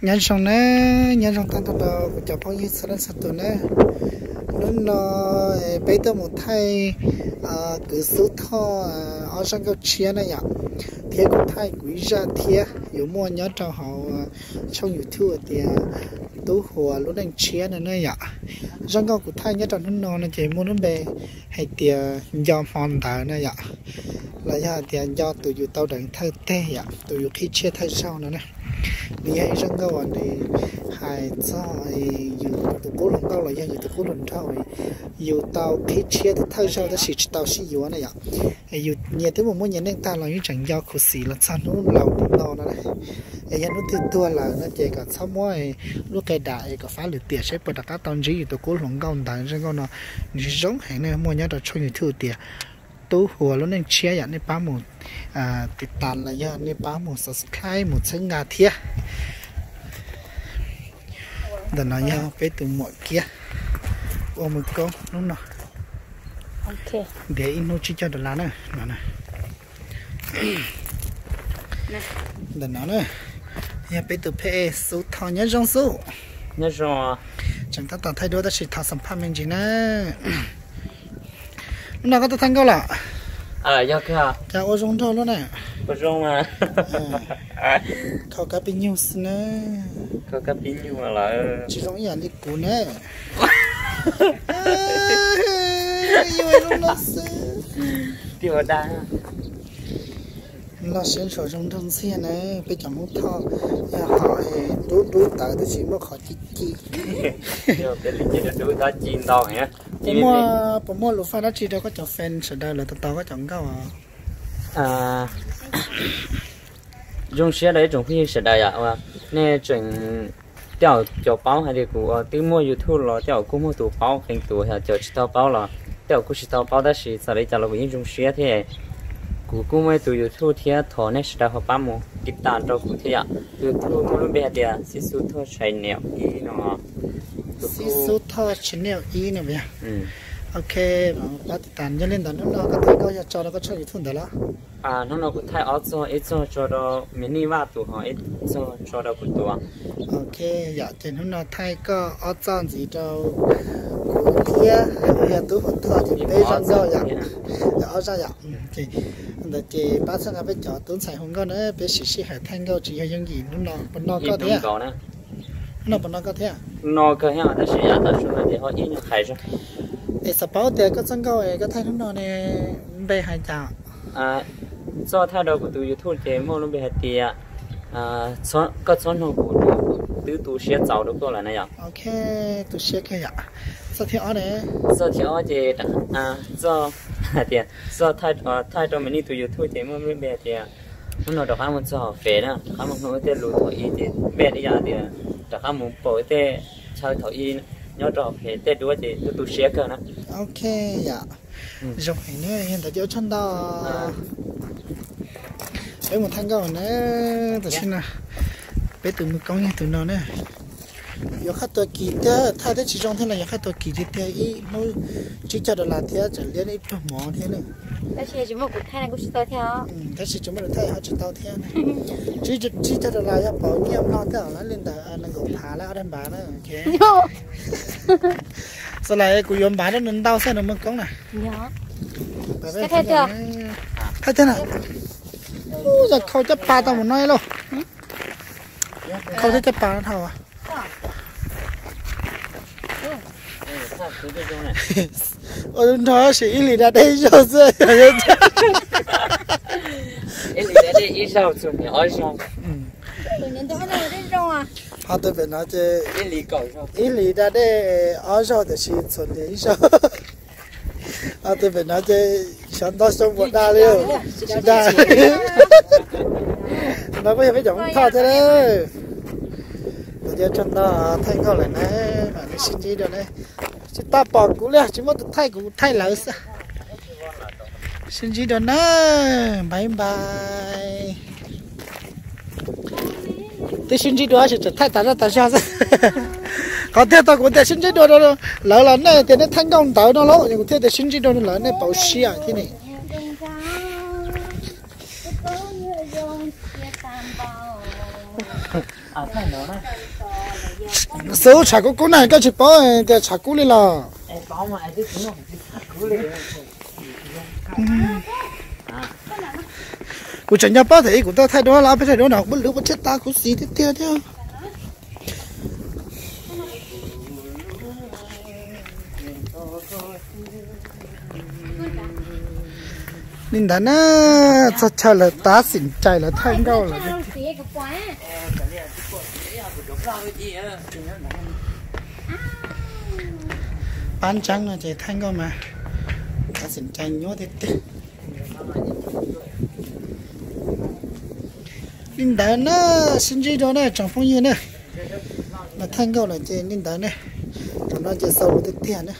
Nyob zoo na, nyob zoo tag nrho rau kuv cov phooj ywg txhua leej txhua tus na. Hnub no peb tuaj mus thaij kwv Xub Thoj ob zaj nkauj tshiab na yom, thiab kuv thaij kuv ib zaj thiab yuav muaj nyob rau hauv tshooj YouTube tias Tub Huas lub neej tshiab no na yom. Zaj nkauj kuv thaij nyob rau hnub no no ces muaj lub npe hais tias Nco Hmo Ntawd na yom, los yog hais tias Nco Tus Yus Tau Deev Thawj Teg yom, Tus Yus Qhib Tshiab Thawj Zaug no na. Nws yog ib zaj nkauj uas nws hais txog yus tus qub hluas nkauj los yog yus tus qub hluas nraug, yus tau qhib tshiab tus thawj zaug tab sis tsis tau sib yuav na yom. Yus nyias twb mus muaj nyias neej tag los yeej tseem nco khuv xim los txog hnub laus no na. Es yog hnub twg tuag lawm no ces kom txhob muab lub qe dam es kom fab lwm tiam seb puas rov qab tau ntsib yus tus qub hluas nkauj ntawd. Zaj nkauj no nws zoo heev na, muaj nyob rau tshooj YouTube tias Tub Huas lub neej tshiab yom, nej pab mus tiv tas los yog nej pab mus subscribe mus txhawb nqa thiab. Ntawm no yog peb tus muam Kiab ua mus koob hnub no, ntiav ib hnub tsib caug dollar na no. Ntawm no na yog peb tus phej Xub Thoj, nyob zoo Xub. Tseem tab tom thaij duab tab sis thov xam phaj me ntsis na. Hnub no koj tuaj thaij nkauj los? Cas ua zoo nraug luaj na. Khaus kab pib nyug xwb na. Tsis zoo ib yam li kuv na. Yog zoo nraug xwb. Los siab ntshua zoo nraug ntxiag na, peb cov Hmoob Thoj yog ho dub dub tawv tab sis muaj qhov ci ci. Puas muaj, puas muaj lus faj dab tsi rau koj cov fan sawv daws lawv tos tos koj cov nkauj? Zoo siab rau ib tsoom phooj ywg sawv daws yom, nej tseem, tej zaum cov paub hais tias kuv twb muaj YouTube los tej zaum kuj muaj tus paub, qee tus yog cov tsis tau paub los tej zaum kuj tsis tau paub, tab sis txawm li cas los kuv yeej zoo siab thiab. Kuv kuj muaj ib tus YouTube thiab, thov nej sawv daws ho pab mus tiv tas rau kuv thiab yom. YouTube muaj lub npe hais tias Xib Xub Thoj Channel ib no. Xib Xub Thoj Channel ib no. Ok, pab tiv tas. Yog li ntawd hnub no koj thaij nkauj yog tso rau koj tshooj YouTube ntawd los? Hnub no kuv thaij ob txog, ib txog tso rau Miv Nij Vaj tus, ho ib txog tso rau kuv tus. Ok, yom ces hnub no thaij koj ob txoj ntxiv rau kuv thiab yog Tub Huas Thoj ces peb zaj nkauj yom, ob zaj yom. Ntawd ces pab txhawb nqa peb cov tub ntxhais hu nkauj na, peb sim sij hawm thaij nkauj tsis yog yooj yim. Hnub no puas no koj thiab? Hnub no puas no koj thiab? No kawg thiab tab sis yav tas su no ces ho ib nyuag hais. Es xav paub tias koj txoj nkauj es koj thaij hnub no ne npe hais cas? Txoj thaij rau kuv tus YouTube ces muaj lub npe hais tias Koj Txhob Nug Kuv, Kuv Twb Tu Siab Txaus Rau Koj Lawm na yom. Ok, tu siab kawg yom. Txoj thib ob ne? Txoj thib ob ces txoj hais tias txoj thaij rau Miv Nij tus YouTube ces muaj lub npe hais tias hnub no rov qab mus txog hauv fem na, rov qab mus mloog wb tej lus thaum ub ces npe li yam tias rov qab mus pom wb tej chaw thaum ub nyob rau hauv fem tej duab ces tu tu siab kawg na. Ok yom. Zoo heev ne, yog ntawd ces ua tsaug ntau. Peb mus thaij nkauj na, tam sim no peb tus mus koob yog tus no na. Yuav qhaj tua kis tiag, thaij thiab tsis zoo thiab los yuav qhaj tua kis tiag tiag, ib hnub tsib caug dollar thiab tseem liab ib pluag mov thiab na. Tab sis tsis muaj kuv thaij kuj tsis tau thiab. Tab sis tsis muaj kuv thaij ho tsis tau thiab. Tsib caug dollar yog pauv nyiaj mlog thiab, li ntawd nees nkaum phav lawm ob daim npav na. Xav lawm kuv yuav npav rau nws ntau xwb nws muaj koob na. Thaij thiab na. Ub, yog khau caj pas tau mus no lauj. Khau thiab caj pas no dhau. Ua nrog sim ib hlis da dej ib zaug xwb. Ib hlis da dej ib zaug txhuam hniav ob zaug. Ho tus pem no ces ib hlis da dej ob zaug tiam sis txhuam hniav ib zaug. Ho tus pem no ces xyov ntau xyoo puas da li, tsis da. No kuj yog peb cov Hmoob Thoj thiab. Kuv cia tsaug ntau, thaij nkauj lawm na, mam li sib ntsib dua na. Tsis tau pom kuv li, tsis muaj tus thaij, kuv thaij lawv xwb. Sib ntsib dua na, bye bye. Twb sib ntsib dua tab sis tseem thaij tas zaj tas zog xwb. Qhov tiag tau kuv tias sib ntsib dua rau lawv los nej tias nej thaij nkauj ntawd no lauj, kuv thiaj tias sib ntsib dua rau lawv nej pauv siab thiab ne. Xub tshav kub kub na, koj tsis paub tias tshav kub li los? Kuv tseem nco paub thaum ub kuv tuaj thaij duab los ob peb thaij duab no kuv lub pob tshiab tas khuv xim tiag tiag thiab. Li ntawd na, txog chaw lawv tab xim cai lawv thaij nkauj lawm. Pab ntseeb no ces thaij nkauj mas tab xim cai nyuaj tiag tiag. Li ntawd na, sib ntsib rau na tsoom phooj ywg na. Lawv thaij nkauj lawm ces li ntawd na. Tam no ces xaus tiag tiag na.